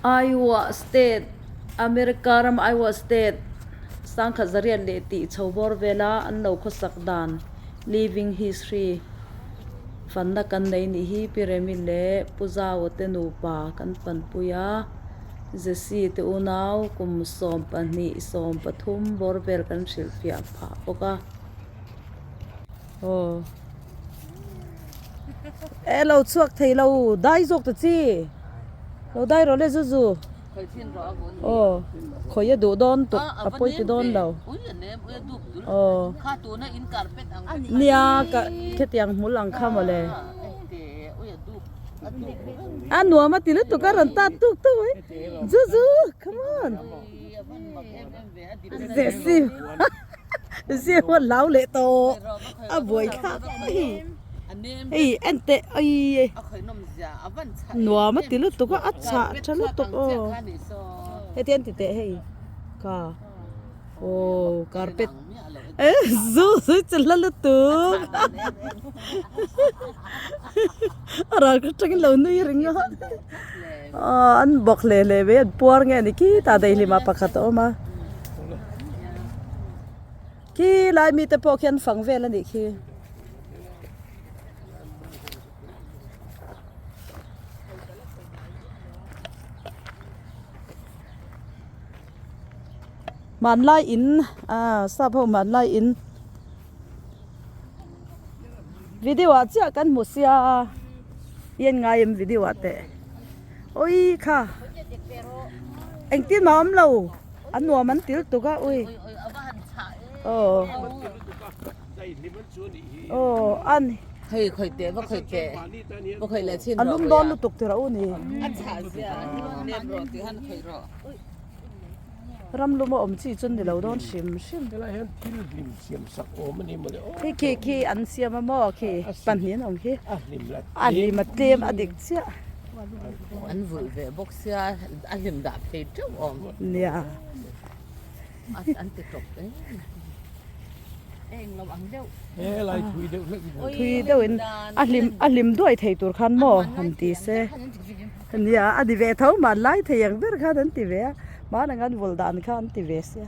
Iowa State, America ram Iowa State sangkhat zariat leh tih chho bawr vela an lo khawsak dan Living History fanna kan nei nih hi Pi Remi leh Pu Zau te nupa kan panpui a, Jesse te unau kum 12 13 bawr vel kan hrilhfiah phah bawk a. Aw. E lo chhuak thei lo dai zawk ta chi lo dai rawh le zu zu aw khawi a duh dawn tuk a pawi ti dawn lo aw nia ka khetiang hmul ang kha mawle a nuam a ti lutuk a rawn tat tuk tuk mai zu zu come on Jessie. Zia huan hlau leh tawh a buai thlak hei hei en teh aii nuam a ti lutuk a a chhah tha lutuk aw heti an ti teh hei ka aw carpet eh zu zu che hla lutuk a ral ka tangin lo nui ring a aw an bawk hle hle mai an puar nge a ni khitah daihlim ah pakhat a awm a. Khi lai mite pawh khian fang vel a nih khi. Hmanlai in ah sap ho hmanlai in video ah chiah kan hmu sia i en ngai em video ah teh awii kha engtin mah a awm lo. A nuam an til tuk a ui. Aw. Aw an. Hei khoi te va khoi te. Va khoi le chin A lum dawn lutuk tir a u ni. A chha zia nem ro ti han khoi ro. Ram lum a awm chi chu ni lo dawn hrim hrim. Helai hian thil hlim siam sak awm a ni mawle aw. Khi khi khi an siam a maw khi pahnih an awm khi. A hlim la A hlim a tlem a dik chiah. An vulh ve bawk sia a hlim dah phei teuh awm. Nia. An ti tawp em. Eng lo ang deuh. He lai thui deuh hlek in. Thui deuh in a hlim a hlim duai thei tur khan maw han ti se. Nia a ni ve tho man lai thei ang ber khan an ti ve a. Hmanah khan vulh dan kha an ti ve sia.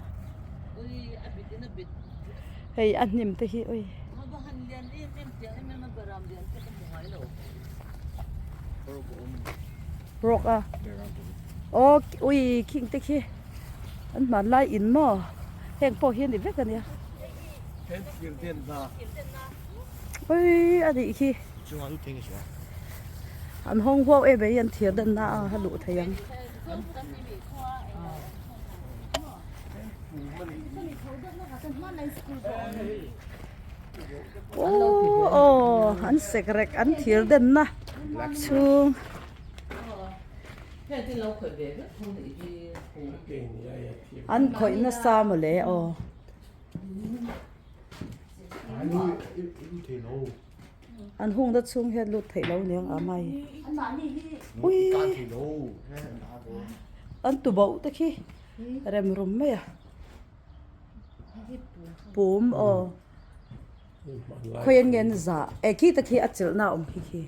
Ui a bit in a bit. Hei a hnim te hi ui. Rawk a aw ui khing te khi an hmanlai in maw heng pawh hi a ni vek a nia ui a nih khi an hawng huau em mai an thir den na a luh thei ang. Aw aw an sek rek an thir den na chhung. An khawih nasa mawle aw. An hung na chhung hian lut theih lo aniang a mai. Ui an tubauh te khi rem rum mai a. Pum aw khawi an nge an zah eh khi te khi a chelh na a awm khi khi.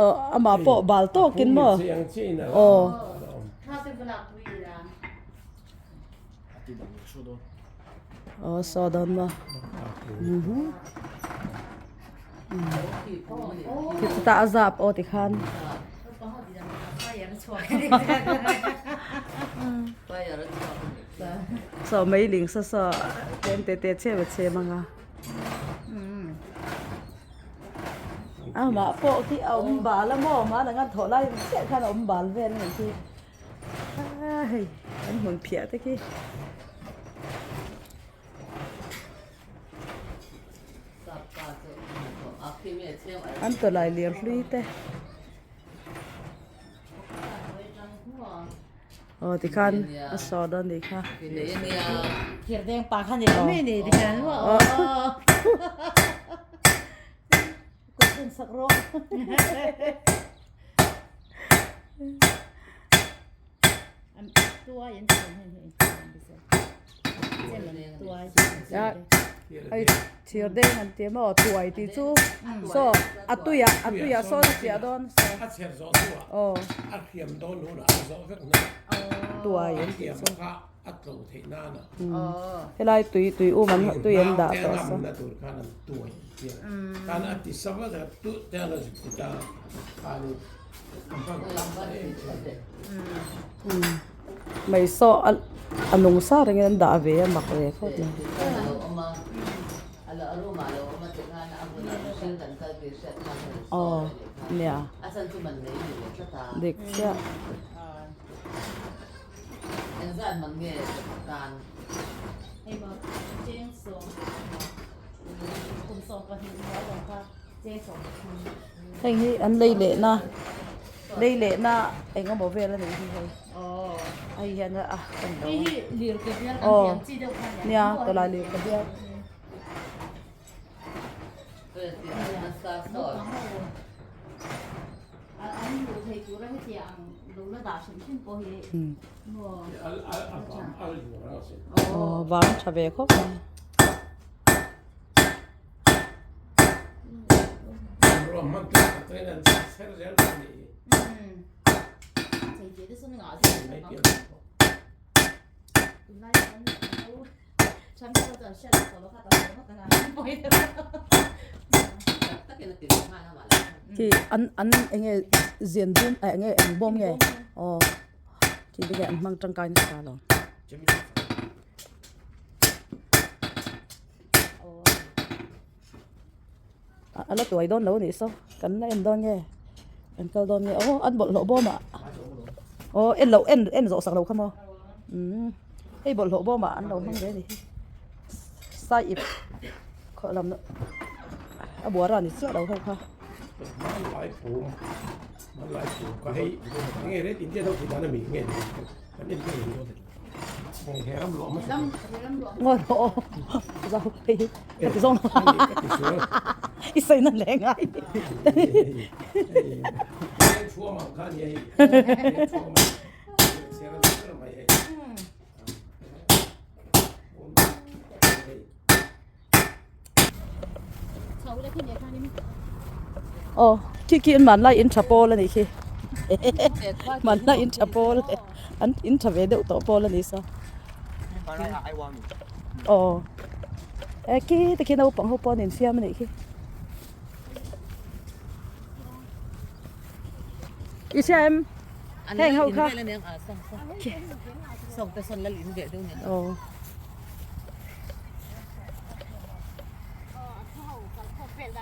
Aw amah pawh bal tawkin maw aw. Aw saw dawn maw khi chutah a zap aw tikhan saw mei ling saw saw tlem te te chhem a chhem ang a amah pawh khi a awm bal a maw mahni ang a thawh lai chiah khan a awm bal vel a nih khi. Hei an hmun phiah te khi an tawlai lir hlui te aw tikhan a saw dawn nih kha Hei thir deng an ti maw tuai tih chu saw a tuiah a tuiah sawn a chiah dawn aw tuai an tih chu helai tui tui um an tui an dah tawh saw. Mai saw a nung sa rengin an dah ve a mak ve khawp mai. Aw nia dik chiah. Hei hi an lei lehna lei lehna eng emaw vel a nih hi hei hei hian a kan lo aw nia tawlai lir ka bial. Aw vang tha ve khawp mai. Khi an an eng nge zian bum eh eng nge eng bawm nge aw khi te hian an hmang tangkai nasa alawm. A la tuai dawn lo a nih saw kan la en dawn nge kan kal dawn nge aw an bawlhhlawh bawm ah aw en loh en en zawh sak lo kha maw umm hei bawlhhlawh bawm ah an lo hmang ve a ni hi saiip khawh lam a buara ni chiah lo ho kha. Ngawi rawh aw zau phei ka ti zawng i sawi na leh ngai Aw khi khi an hmanlai in tha pawl a nih khi hmanlai in tha pawl an in tha ve deuh tawh pawl a ni saw aw e khi te khi naupang ho pawh an infiam a nih khi i hria em heng ho kha aw.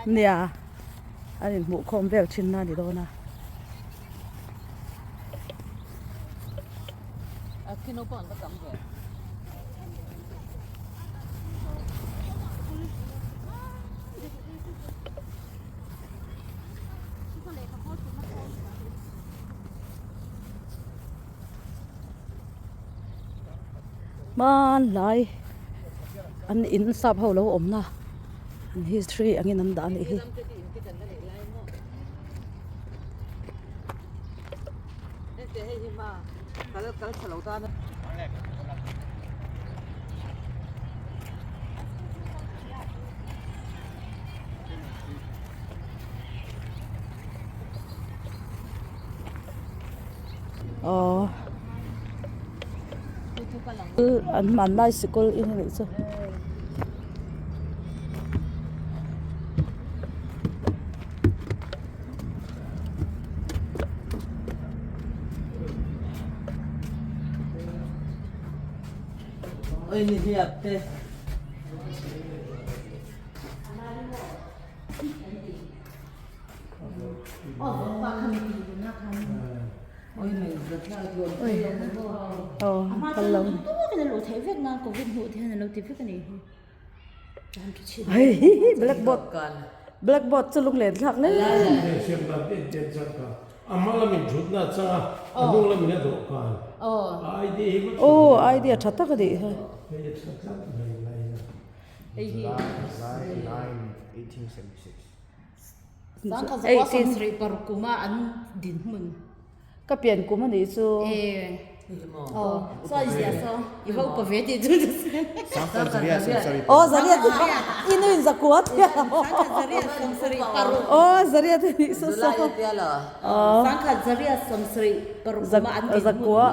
Nia an inhmuh khawm vel thin na a ni dawn a. Hmanlai an in sap ho lo awm na an history angin an dah a nih hi. Aww an hmanlai sikul in anih chu. Blackboard blackboard chu lunglen thlak hle aw idea tha tak a nih hi. Ka pian kum a nih chu. Aw zariat i nu in zakua tia aw zariat a nih saw saw zakua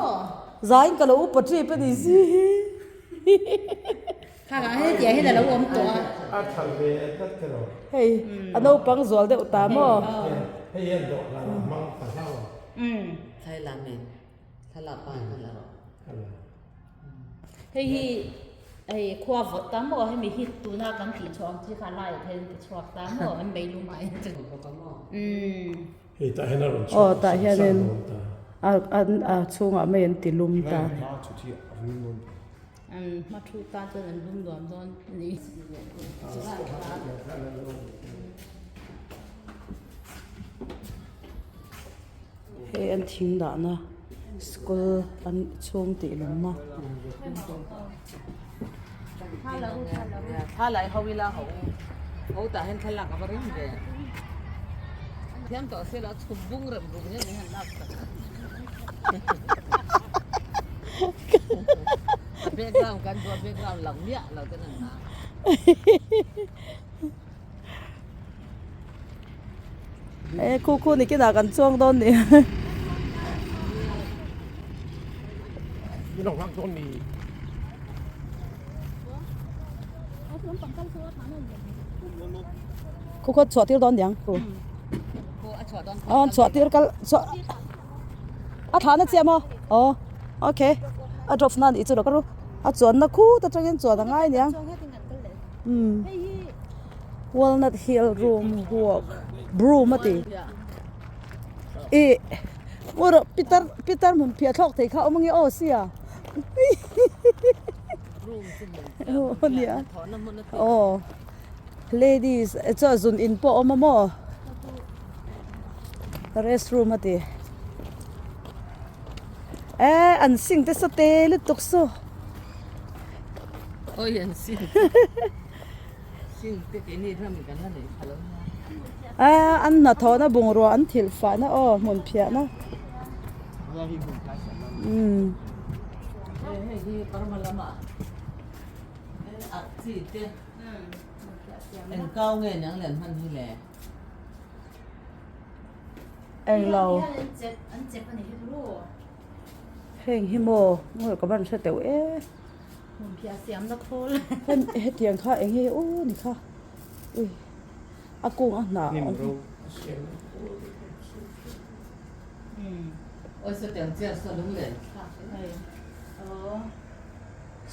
zain ka lo upa tep a ni si hi. Hei a naupang zual deuh ta maw. Hei hi hei khua vawt ta maw hemi hi tuna kan tih chhuah ang chi kha laiah te hian an ti chhuak ta maw an mei lum ah hian umm. Hei tah hian a rawn Aw chhuak tah hianin dawn ta. A an a chhungah mai an ti lum ta. An hma thu tan chuan an lum nuam dawn a ni. Hei an thing dahna school an chhung tih lawmna. Thla lai ho ila ho ho tah hian thlalak a va rem ve thiam tawh se lo chhum bung rem rum hian min han lak sak a background kan duh a background lang miah lo ten an la. E khu khu ni kinah kan chuang dawn ni. Khu khaw chhuah tir dawn niang khu. Aw chhuah tir kal chhuah a thlah na chiah maw aw okay a drop na nih chu lo ka ru a chuanna khut atangin chuan a ngai niang. Umm walnut hill room walk broom a ti ih maw rawh pitar pitar hmun phiah thlawk thei kha a awm ange aw sia aw nia aw ladies chuan zun in pawh a awm a maw rest room a ti eh an sing te saw te lutuk saw. Oi an sing sing te keini ram kan la nei pha lo nia. A an hnathawhna bungrua an thilh fahna aw hmun phiahna. Umm. Hei hi Burma lamah a chi te eng kau nge niang lian hman hi le. Englo. Heng hi maw ngawi ka van hre teuh e. Hetiang kha eng nge u ni kha ui a kung a hnah a awm.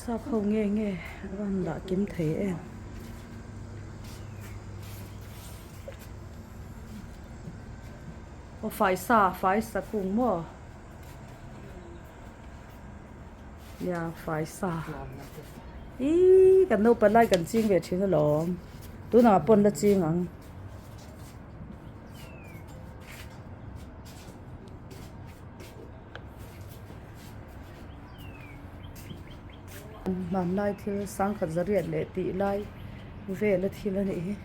Sap ho nge nge a van dah kim thei em. Aw faisa faisa kung maw. Nia faisa ihh kan naupan lai kan ching ve thin alawm tunah pawn la ching ang. Hmanlai thil sangkhat zariat leh tih lai vel a thil a nih hi.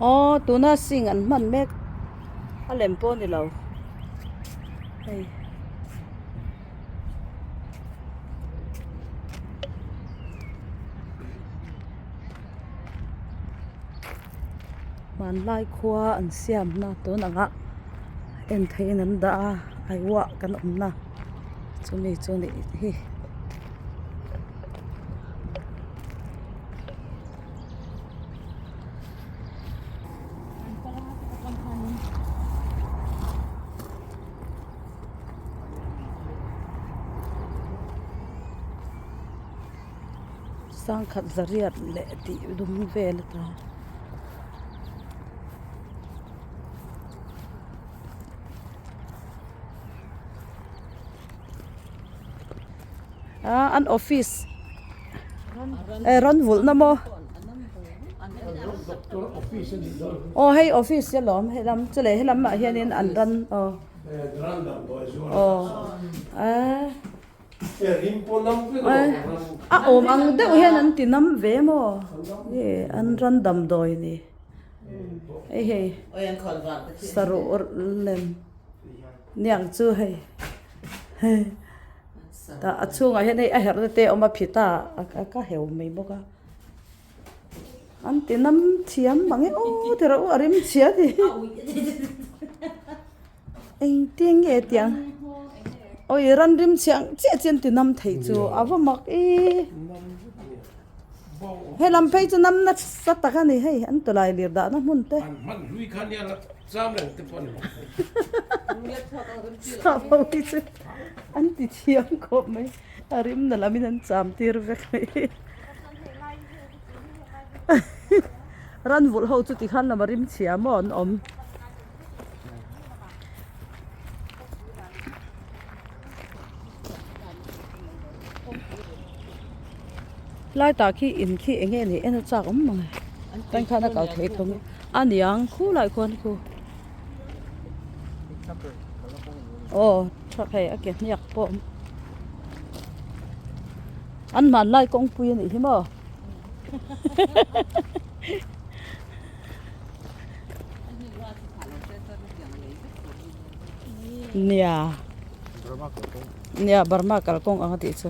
Aw tuna sing an hman mek a lem pawh a ni lo hei. Hmanlai khua an siamna tun angah en theihin an dah a aiuah kan awmna chumi chu a nih hi. Sangkhat zariat leh tih dum vel a ta. Ah an office eh rawn vulh na maw aw hei office hi alawm helam chuleh helam ah hianin an ran aw. Aw a awm ang deuh hian an ti nam ve maw nge an ran damdawi ni hei hei saruh lem niang chu hei tah a chhungah hian hei a herh na te a awm a phit a ka heu mai bawk a. An ti nam thiam mang e aw ti rawh u a rim chhia ti engtin nge tiang awi ran rim chhia ang chiah chiah an ti nam thei chu a va mak i he lam phei chu nam nasa tak a ni hei an tawlai lir dah na hmun te sap ho hi chu an ti thiam khawp mai. A rim na lam in an cham tir vek mai. Ran vulh ho chu tikhan lam a rim chhia maw an awm. Lai tah khi in khi eng nge ni en a chak awm mang e. Tan khan a kal thei thawm a niang khu lai khuan khu. Aw truck hei a ke hniak pawh an hmanlai kawngpui a nih hi maw nia nia burma kalkawng ang a tih chu.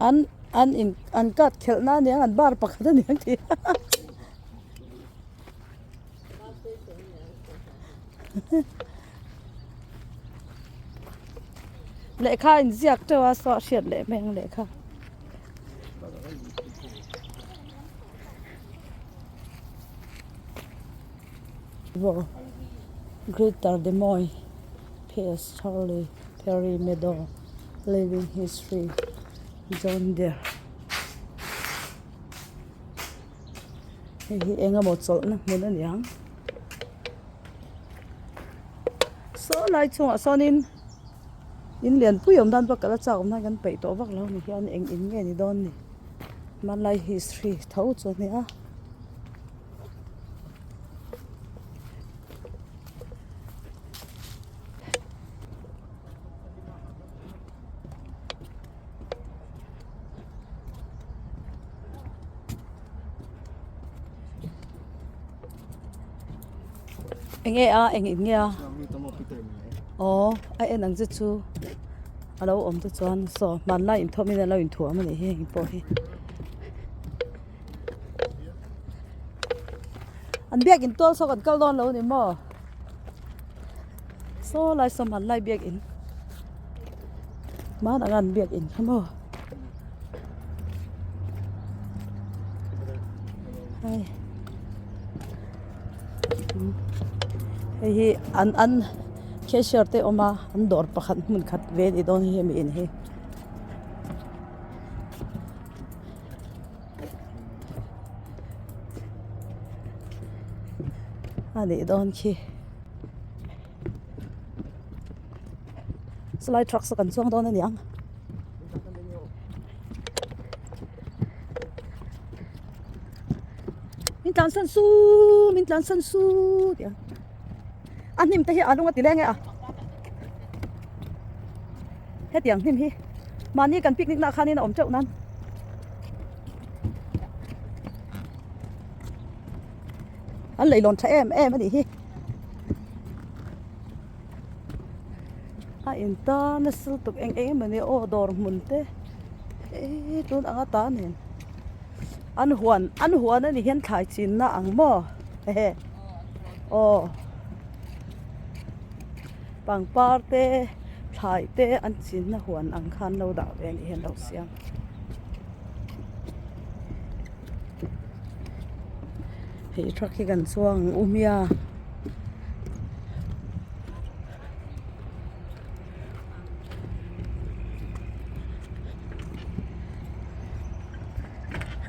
An an in an card khelh na aniang an bar pakhat aniang tih lehkha a inziak teuh a saw a hriat leh mai ang lehkha. Greater Des Moines P_S Charlie Perry Meadow Living History John Deere hei hi eng emaw chawlhna hmun a ni ang saw lai chungah sawnin in lianpui awm dan pakhat a chak awm nan kan peih tawh vak lo ni hian eng in nge ni dawn ni hmanlai history tho chu a nia. Eng nge a eng in nge a aw a en ang che chu a lo awm te chuan saw hmanlai inthawm in a lo inthuam a nih hi heng pawh hi. An biakin tual saw kan kal dawn lo ni maw saw lai saw hman lai biakin hman anga an biakin kha maw hei hei hi an an cashier te awm a an dawr pakhat hmun khat ve a nih dawn hi hemi in hi. A nih dawn khi chulai truck saw kan chuang dawn a niang min tlan san su min tlan san su tih a a hnim te hi a lung a ti leng e a hetiang hnim hi mahni kan picnic nah khanin a awm teuh nan an leilawn tha em em a nih hi a in tan a sil tuk eng eng emawni aw dawr hmun te eee tun anga ta nen an huan an huan a nih hian thlai chinna ang maw hehe aw. Pangpar te thlai te an chinna huan ang khan lo dah ve a nih hian lo siam. Hei truck hi kan chuang ang u hmia.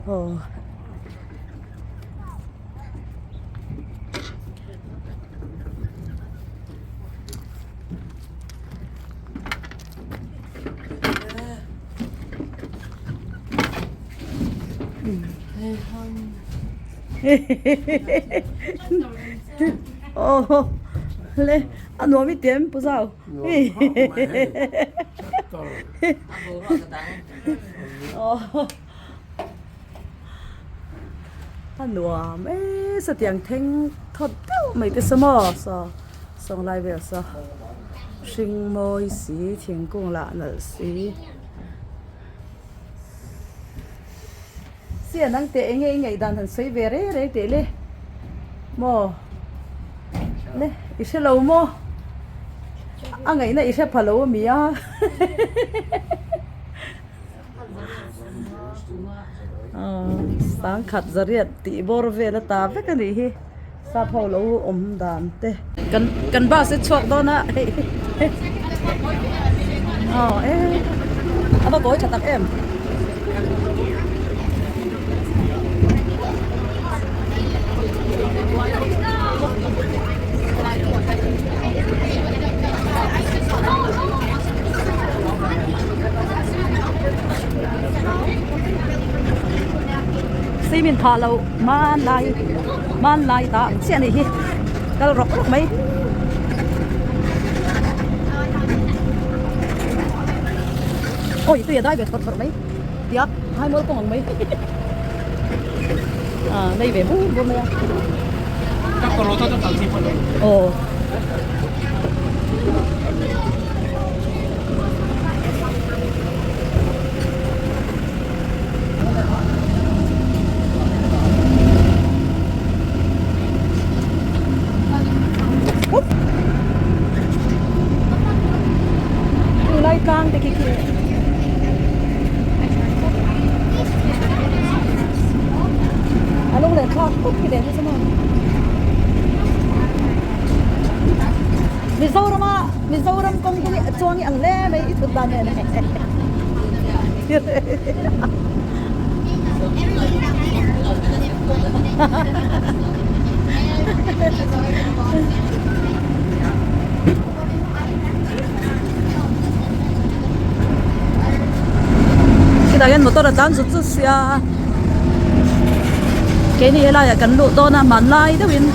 Aw. Aw le a nuam i ti em pu zau. A nuam e satiang thleng thawt deuh mai te saw maw saw sawng lai vel saw hring mawi si thingkung lah nalh si. Sia nang teh enge i ngaihdan han sawi ve rei rei teh le maw le i hre lo maw a ngaihna i hre pha lo ami a sangkhat zariat tih bawr vel a ta vek a nih hi sap ho lo awm dan te kan kan bus hi chhuak dawn a hei aw e a va kawi tha tak em. Cement phah loh hmanlai hmanlai tah ang chiah a nih hi kal rawk rawk mai. Awi tui a dai ve thawr thawr mai tia hai mual kawng ang mai ah nei ve bur bur mai a. Aw. Lai tlang te khi khi a lung leh thlak khawp khi leh nasa maw Mizoram a Mizoram kawng hi a chuang hi ang hle mai i thut dan nen Khitah hian motor a tlan zut zut sia keini helaiah kan luh dawn a hmanlai deuhin.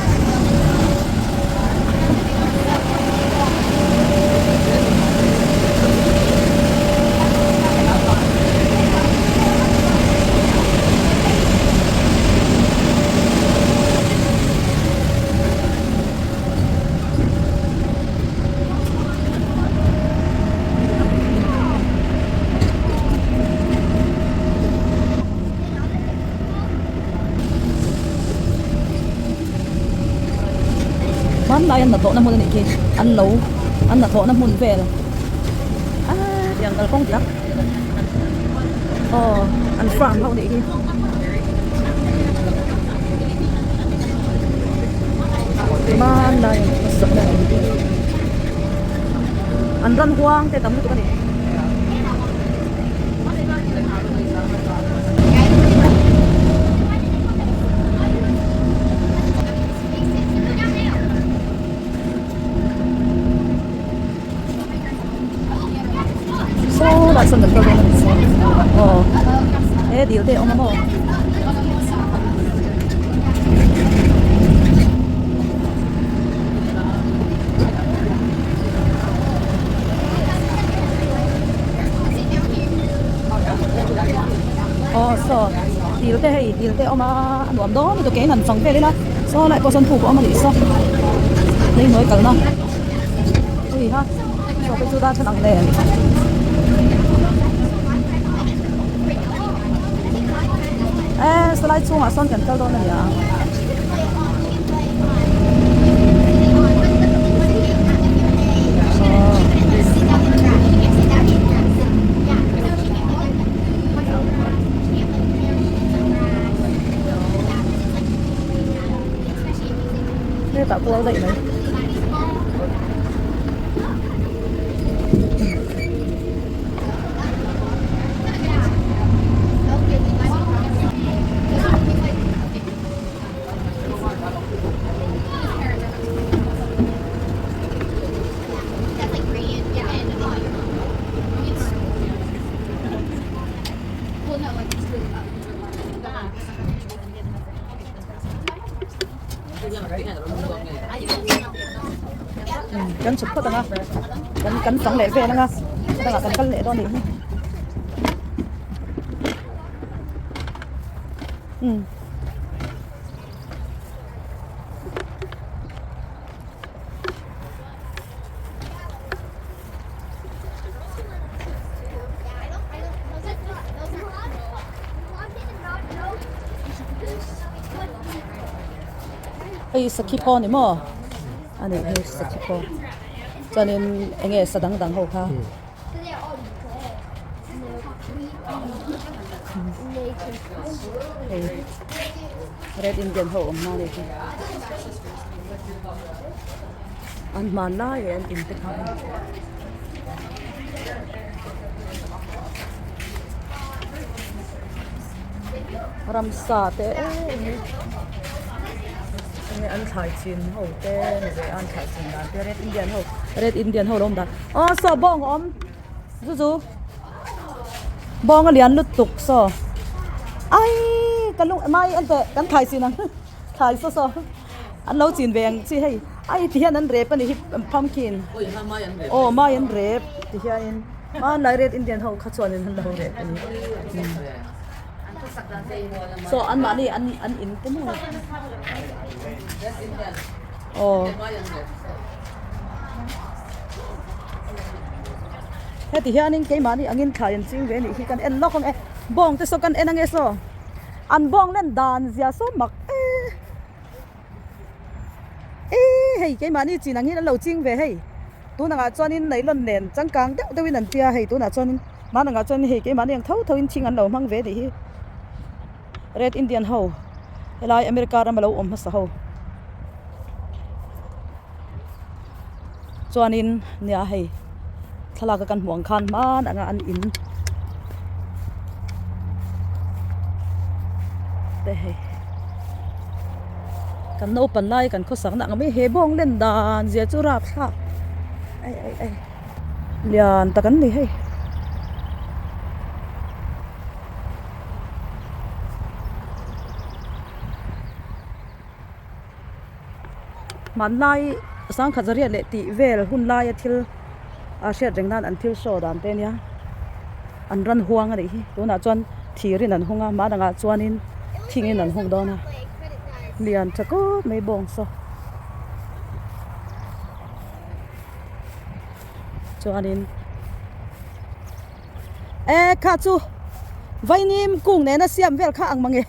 Hmanlai an hnathawhna hmun a nih khi an lo an hnathawhna hmun vel aaa tiang kalkawng tak aw an farm ho nih hi. Hmanlai hmasakna a ni an ram huang te tam lutuk a ni. Saw lai sawn kan kal dawn a ni saw aw he dil te a awm a maw. Aw saw dil te hei dil te a awm a a nuam dawn lutuk keiin han fang vel ila saw lai pawh sawn puk a awm a nih saw lei hnuai kalna hei ha saw phei chu dar thlan ang nen. E saw lai chhungah sawn kan kal dawn a nia. Hetah kual daih mai. Kan chhuk phawt ang a, kan kan fang leh vel ang a, dangah kan kal leh dawn anih hi. Umm. Hei sakhi phaw ni maw a nih hi sakhi phaw chuanin eng nge sa dang dang ho kha hei red indian ho awm na a nih hi an hmanlai leh an in te kha. Ramsa te enge an thlai chin ho te ni ve a an thlai chin dan te red indian ho red indian ho lo awm dan aw saw bawng a awm zu zu bawng a lian lutuk saw ai ka lung mai en teh kan thlai chin ang thlai saw saw an lo chin ve ang chi hei ai ti hian an rep a ni hi pumpkin aw mai an rep ti hianin. Hmanlai Red Indian ho kha chuanin an lo rep a ni. Saw anmahni an an in te maw? Aw. Heti hianin keimahni angin thlai an ching ve a nih hi kan en lawk ang e. Bawng te saw kan en ang e saw. An bawng len dan zia saw mak e. Eii hei keimahni chin ang hian an lo ching ve hei tun angah chuanin nylon nen changkang deuh deuhin an tia hei tunah chuanin hman angah chuanin hei keimahni ang tho thoin thing an lo hmang ve tih hi red indian ho helai america rama lo awm hmasa ho chuanin nia hei thlalak a kan hmuh ang khan hman anga an in te hei kan naupan lai kan khawsak na ang mai he bawng len dan zia chu rapthlak ai ai ai lian tak an ni hei. Hmanlai sangkhat zariat leh tih vel hun laia thil a hriat reng nan an thil show dan te ania an ran huang a nih hi tunah chuan thir in an hung a hma dangah chuanin thing in an hung dawn a lian tha khawp mai bawng saw chuanin e kha chu vainim kung nena siam vel kha ang mange.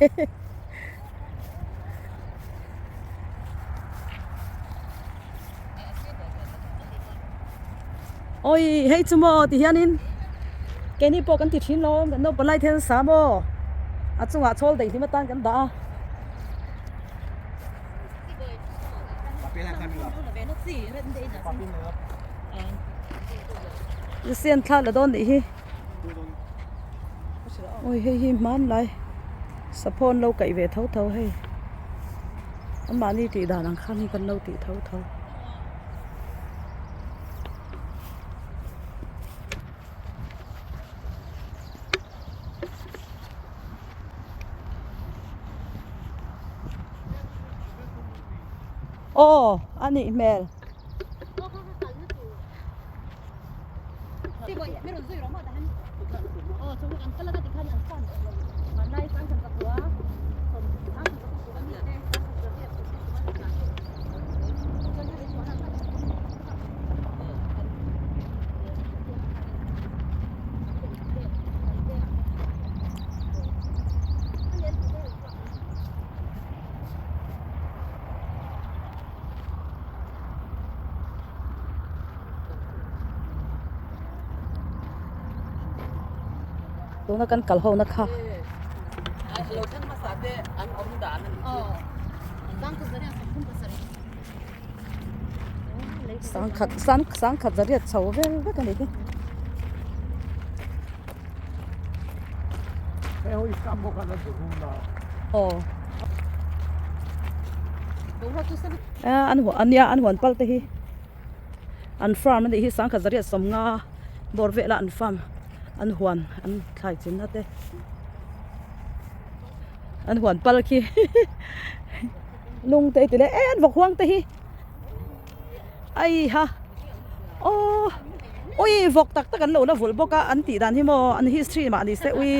Awi hei chu maw ti hianin keini pawh kan ti thin lo kan naupang lai then sa maw a chungah chhawl daih hlim atan kan dah a. Sian thla la dawn nih hi. Awi hei hi hmanlai saphawn lo kaih ve tho tho hei anmahni tih dan ang khan hi kan lo tih tho tho. Aw a nih hmel. Tuna kan kal ho na kha. Sangkhat sang sangkhat zariat chho vel vek a ni hi. Aw. An huan nia an huan pal te hi. An farm a nih hi sangkhat zariat sawmnga bawr vela an farm an huan an thlai chin na te an huan pal khi lung te ti leh e an vawk huang te hi. Ai ha aw ui vawk tak tak an lo la vulh bawk a an tih dan hi maw an history mah ni se ui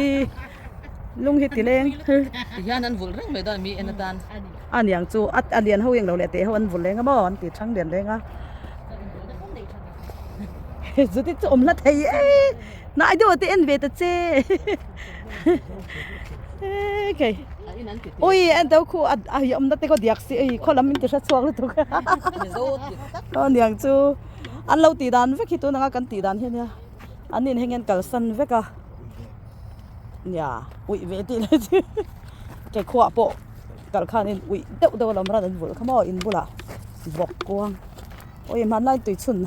lung hi ti leng Tihian an vulh reng mai dawn mi en atan. A niang chu a a lian ho eng lo leh teh ho an vulh leng a maw an ti thang lian leng a chuti chu awm hla thei e hnai deuh ah te en ve ta che kei ui en tho khu a a awmna te khaw diak si ei khaw lam min ti hre chhuak lutuk a niang chu an lo tih dan vek hi tun anga kan tih dan hi ania an in heng hian kalsan vek a nia uih ve tih leh chu ke khuaah pawh kal khanin uih deuh deuh a lam ran an vulh kha maw in bulah vawk kuang awi hmanlai tui chhun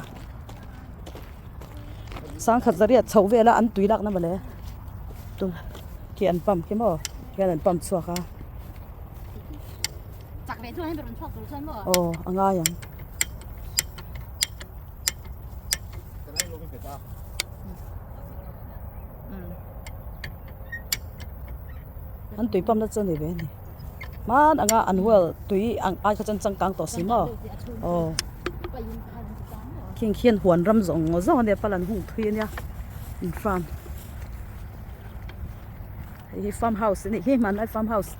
sangkhat zariat chho vela an tui lakna mawle tu khi an pump khi maw khian an pump chhuak a aw a ngai ang. An tui pump na chu a ni ve a ni hman anga an well tui ang ai kha chuan changkang tawh si maw aw khing khian huan ram zawng zawng a nia pal an hung thui a nia in farm hei hi farm house a nih hi hmanlai farm house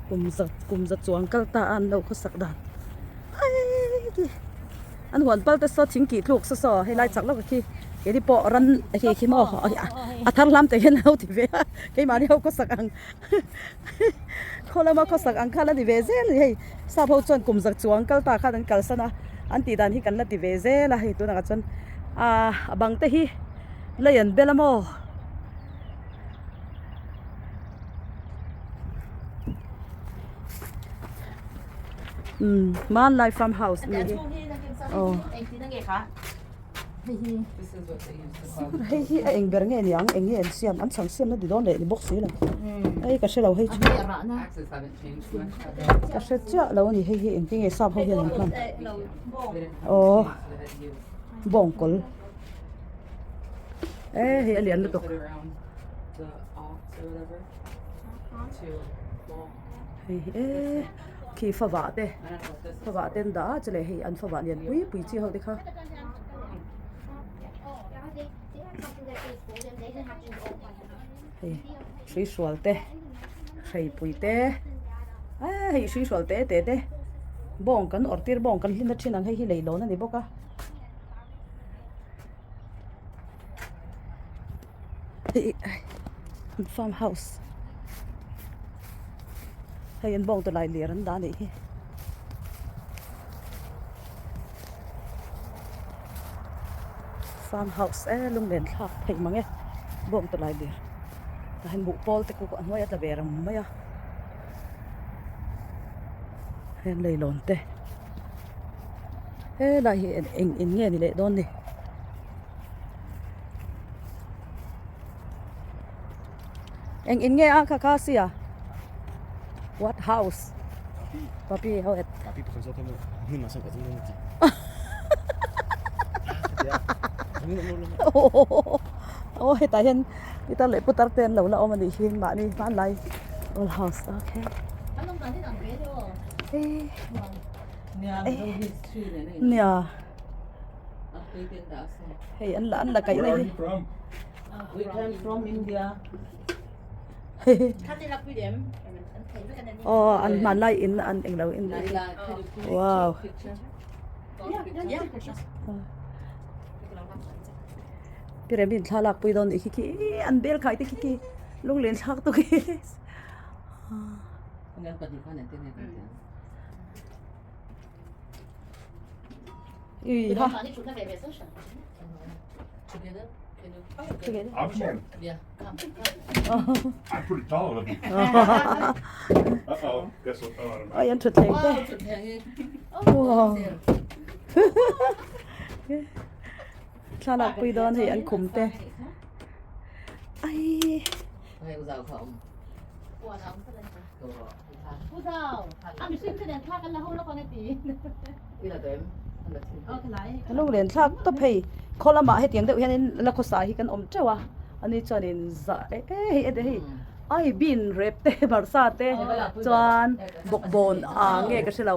kum za kum za chuang kal ta a an lo khawsak dan an huan pal te saw thing kih tluk saw saw helai chak lawk khi keini pawh ran khi khi maw a thar hlam te hian an lo ti ve a keimahni ho khawsak ang khaw lama khawsak ang kha la ni ve zel a ni hei sap ho chuan kum zak chuang kal ta khan an kalsan a an tih dan hi kan la ti ve zel a hei tunah chuan ah a bang te hi lei an bel a maw. Hmanlai farm house a nih hi aw hei hi a eng ber nge ni ang eng nge an siam an chhang siam na ti dawn leh ni bawk si lo hei ka hre lo hei chu ka hre chiah lo a ni hei hi engtin nge sap ho hian an hman aw bawngkawl e hei a lian lutuk. Hei hi e khi favah te favah te an dah a chuleh hei an favah lian pui pui chi ho te kha hei hruihrual te hreipui te eee hei hruihrual te te te bawng kan awrh tir bawng kan hlim na thin ang hei hi leilawn a ni bawk a. An farm house hei an bawng tawlai lir an dah a nih hi farm house e lunglen thlak theih mang e bawng tawlai lir tah hian buhpawl te khu a hnuai a tla ve rang mai a heng leilawn te helai hi eng in nge ni leh dawn ni. Eng in nge a kha kha sia what house papi ho et papi pakhat zawk emaw hmun ah sawn ka tum dawn a ti aw hetah hian pitar leh putar te an lo la awm a nih hi mahni hmanlai old house okay nia. Hei an la an la kaih na hi. We came from India. Oh an hmanlai in an englo in. Wow. Pyramid thlalak pui dawn nih khi khi an bel khai te khi khi lunglen thlak tu khi. Ui ha. Together? I'm sure. Yeah. I'm pretty tall. Uh-oh. Guess what? Oh, I don't know. Oi an thuthleng te. Wow. Thlalak pui dawn hei an khum te. Ai. Ka lunglen thlak tawp hei khaw lamah hetiang deuh hianin la khawsa hi kan awm teuh a ani chuanin za eh hei hei. Ai bean rep te barsa te chuan bawkbawn ah nge ka hre lo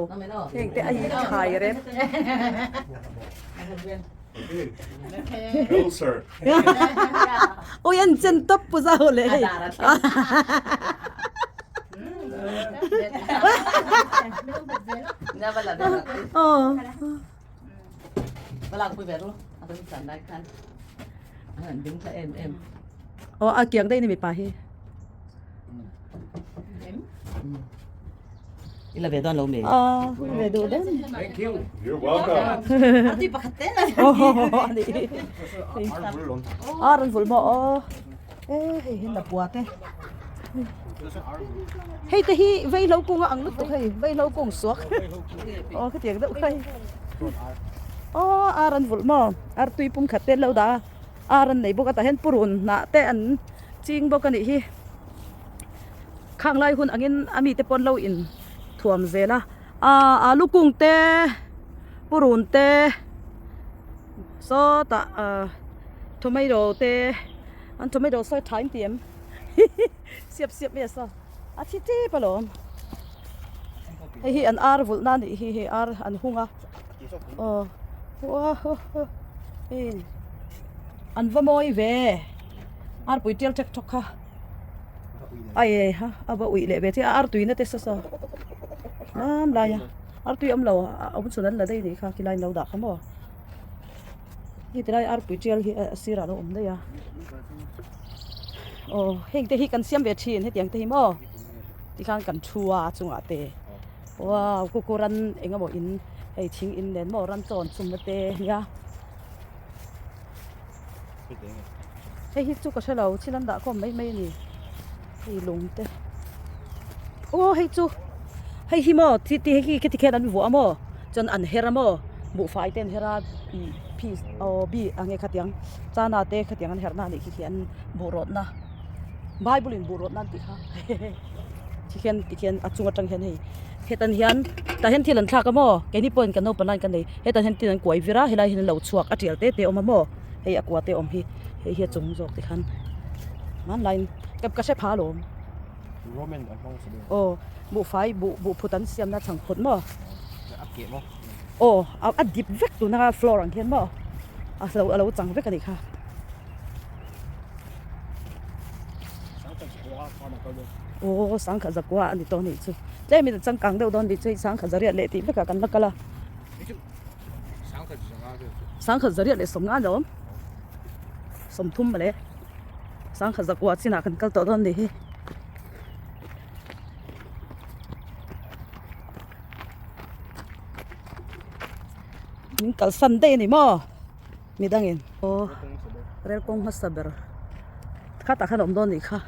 heng te a thlai rep. Hello sir. Ui an chen tawp pu zau leh hei. Aw a kiang daih a ni mipa hi. I la ve dawn lo mi? Aw ve duh dawn. Thank you. You're welcome. Aw rawn vul maw aw. E hei hi lapua te. Hei te hi veihlo kung a ang lutuk hei veihlo kung suak. Aw khatiang deuh kha hei. Aw ar an vulh maw ar tui pum khat te an lo dah a ar an nei bawk a tah hian purun hnah te an ching bawk a nih hi. Khang lai hun angin a mite pawh an lo in thuam zel a ah alu kung te purun te sawtah ah tomato te an tomato sawi tha in ti em siap siap mai a saw a thi tep alawm hei hi an ar vulh na anih hi hei ar an hung a aw hei an va mawi ve arpui tial ṭek ṭawk kha. Ai ha a va uih leh ve che a artui na te saw saw mam lai a artui awm lo a awm chhun an la daih anih kha khilai an lo dah kha maw hei tilai arpui tial hi a sirah a lo awm daih a aw heng te hi kan siam ve thin hetiang te hi maw tikhan kan thu a chungah te wow kuku ran eng emaw in hei thing in nen maw ran chawn chumna te nia. Hei hi chu ka hre lo thil an dah khawm mai mai a ni hei lung te aw hei chu hei hi maw thi ti hei khi tikhian an vuah a maw chuan an her a maw buhfai te an her a ih piece aw bi ang nge khatiang chana te khatiang an herh na a nih khi khi an buh rawt na bible in buh rawt na an tih kha tikhian tikhian a chung atang hian hei hetan hian tah hian thil an thlak a maw keini pawhin kan naupang lai kan nei hetah hian thil an kuai vir a helai hian an lo chhuak a tial te te a awm a maw hei a kua te awm hi hei hi a chung zawk te khan hmanlaiin ka ka hre pha alawm aw buhfai buh buh phut an siamna chhang phut maw aw a dip vek tuna floor ang hian maw a lo a lo chang vek a nih kha. Aw sangkhat zakua a ni tawh a nih chu tlem in a changkang deuh dawn tih chu hei sangkhat zariat leh tih vekah kan la kal a sangkhat zariat leh sawmnga a ni awm sawmthum mawle sangkhat zakua chinah kan kal tawh dawn a nih hi. Min kalsan daih a ni maw. Midangin aw rel kawng hmasa ber khatah khan a awm dawn anih kha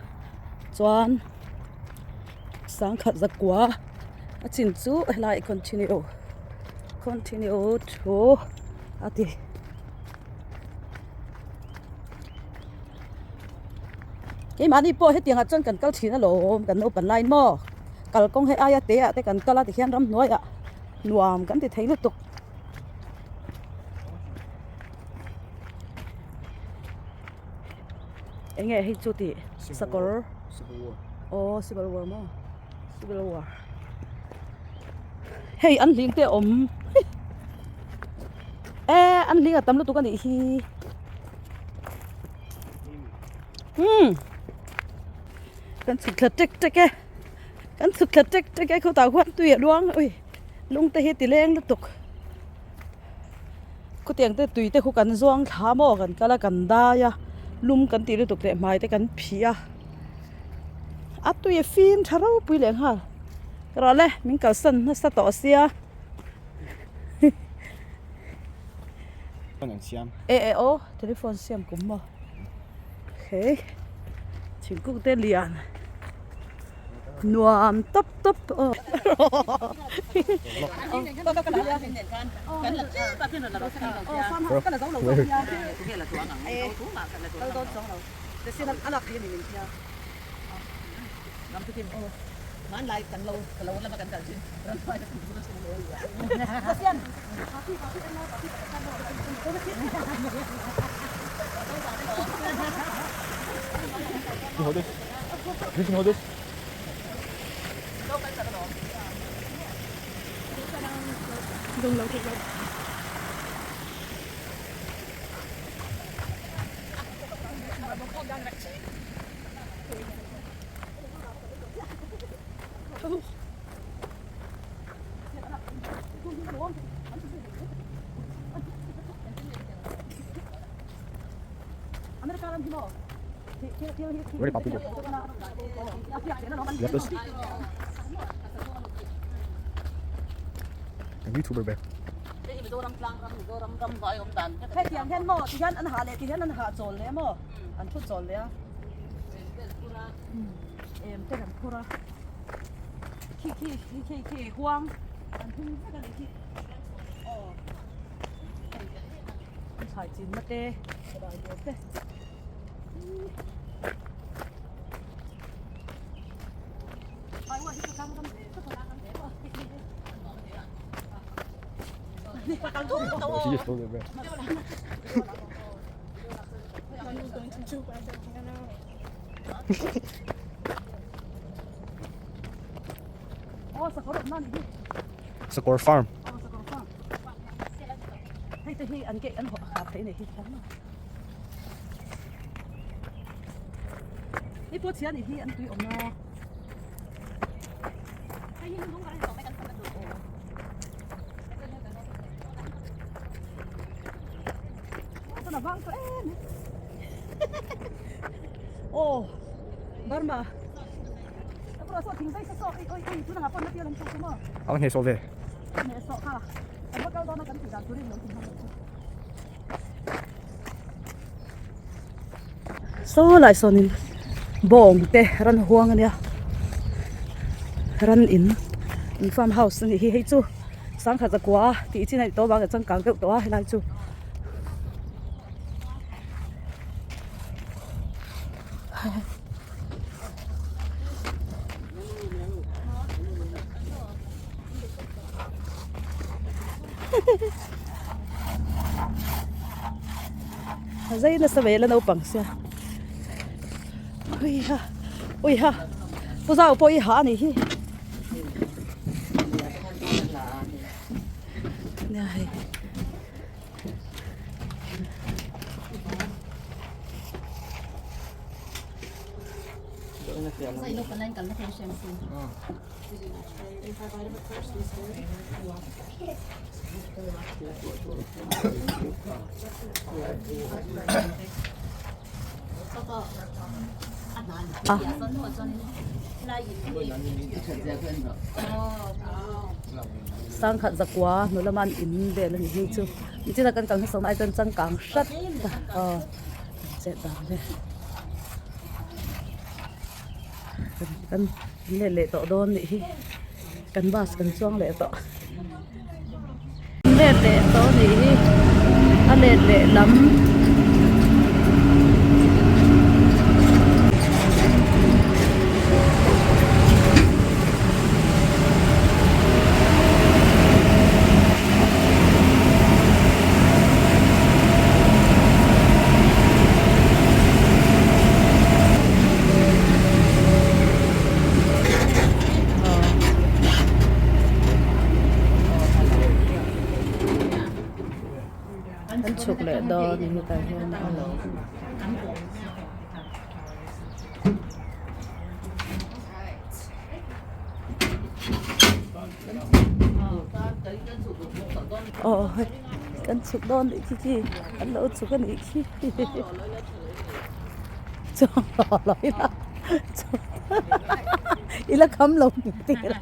chuan sangkhat zakua a chin chu helai continue continue thu a ti. Keimahni pawh hetiang ah chuan kan kal thin alawm kan naupan laiin maw kalkawng hei aia te ah te kan kal a tikhian ramhnuaiah nuam kan ti thei lutuk. Eng nge hei chu tih sakawr aw civil war maw civil war hei an hling te a awm e an hling a tam lutuk a nih hi umm kan chhuk thla tek tek e kan chhuk thla tek tek e khawtah khuan tui a luang ui. Lung te hi ti leng lutuk khawtiang te tui te khu kan zuang thla maw kan kal a kan dai a lum kan tih lutuk leh hmai te kan phih a a tui a fim tha ropui leh nghal rawh le min kalsan nasa tawh sia e e aw telephone siam kum maw hei thingkung te lian. Nuam tawp tawp aw. You can hold this. Ready, Papi? You got this? A YouTuber bear. Hetiang hian maw ti hian an ha leh ti hian an ha chawl leh maw an thu chawl leh a em te kan phur a khi khi khi khi khi huang an hung vek a ni khi aw an thlai chin na te rai lian te. She just stole it, bro. Sakawr Farm. Hei te hi an ke an hah thei nei hi Hei pawh chhia nih hi an tui awm a. Tuna vang tawh em Aw Burma Apura saw thing zai sa saw oi oi oi tuna nga pawn na pial an chu chu maw. Ang hne saw ve. Hne saw kha. Kan va kal dawn a kan tih dan turin lo ti hman chu. Saw lai sawnin bawng te ran huang ania ran in in farm house a nih hi hei chu sangha zakua tih chin a nih tawh avang leh changkang deuh tawh a helai chu. A zai nasa mai la naupang sia ui ha ui ha pu zau pawh hi ha a nih hi nia hei. Sangkhat zakua hnu lama an in vel a nih hi chu nichina kan kal hmasa ai chuan changkang hrat a aw chet dan vel kan let leh tawh dawn nih hi kan bus kan chuang leh tawh let leh tawh nih hi a let leh lam. An chhuk leh dawn a hetah hian a awm. Aw hei kan chhuk dawn nih khi khi an lo chhuk a nih khi chuang hlawh lo ila ila kham lo ni tir a.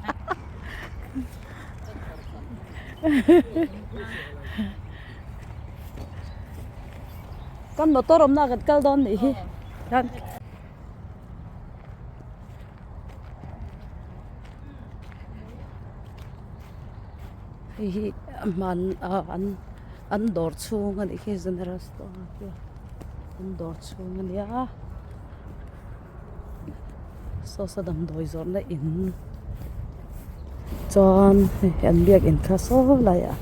Kan motor awmna kan kal dawn nih hi hian. Hei hi hman ah an an dawr chhung a nih khi general store an dawr chhung a nia saw saw damdawi zawrhna in chuan hei an biakin kha saw laiah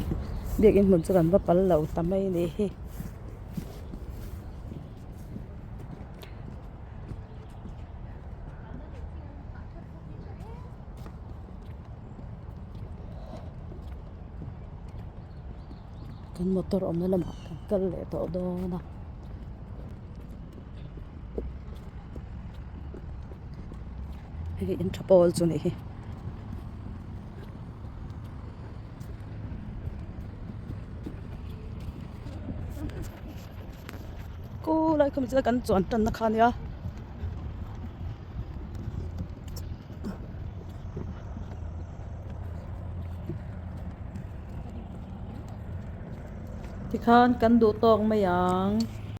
biakin hmun chu kan va pal lo ta mai a nih hi. Kan motor awmna lamah kan kal leh tawh dawn a. Hei in tha pawl chu nih hi. Khu lai khawm chu kan chuan tanna kha ania. Tikhan kan duh tawk mai ang.